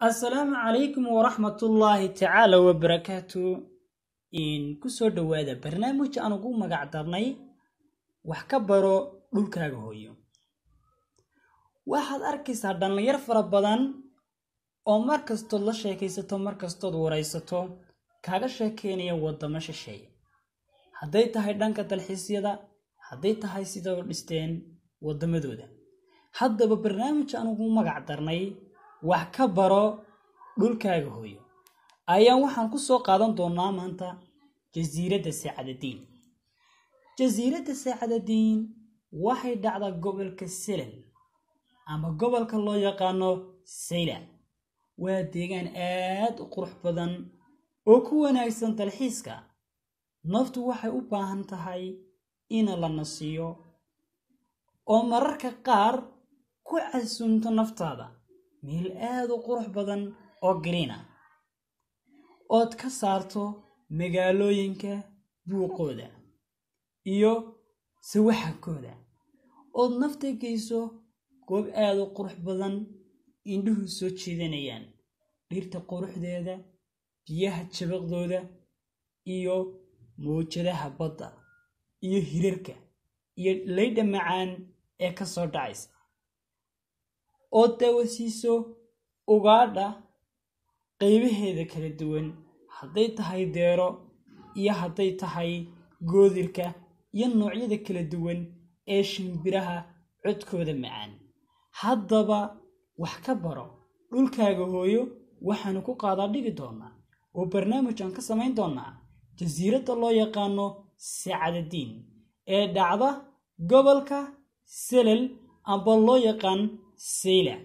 Asalaamu calaykum waraxmatullaahi tacaala wabarakaatu. In kusoo dhowaada barnaamij aan ugu magac darnay "Wax ka baro dhulkaaga hooyo". Waxaad arkaysaa dhallinyar fara badan oo mar kastood la sheekaysato, mar kastood waraysato, kaaga sheekeynaya waddamo shisheeye, hadday tahay dhanka dalxiisyada, hadday tahay sida u dhisteen waddamadooda. Haddaba barnaamij aan ugu magac darnay "Wax ka baro dhulkaaga hooyo" ayaan waxaan ku soo qaadan doonaa maanta jasiiradda Saacadadiin. Jasiiradda Saacadadiin waxay dhacdaa gobolka Selal ama gobolka loo yaqaano Sayla. Waa deegaan aad u qurux badan oo ku wanaagsan dalxiiska. Naftu waxay u baahan tahay in la nasiyo oo mararka qaar ku casuumto naftaada meel aad u qurux badan oo green ah, ood ka saarto magaalooyinka buuqooda iyo sawaxankooda, ood nafta geyso goob aad u qurux badan, indhuhu soo jeedanayaan, dhirta quruxdeeda, biyaha jabaqdooda iyo mawjadaha badda iyo hirarka iyo laydha macaan ee ka soo dhacaysa, ood daawasiiso ugaadha qaybaheeda kala duwan, hadday tahay deero iyo hadday tahay goodirka iyo noocyada kala duwan ee shimbiraha codkooda macaan. Haddaba "Wax ka baro dhulkaaga hooyo" waxaanu ku qaadaa dhigi doonaa oo barnaamij aan ka samayn doonaa jasiiradda loo yaqaano Saacadadiin ee dhacda gobolka Selal amba loo yaqaan Sayla.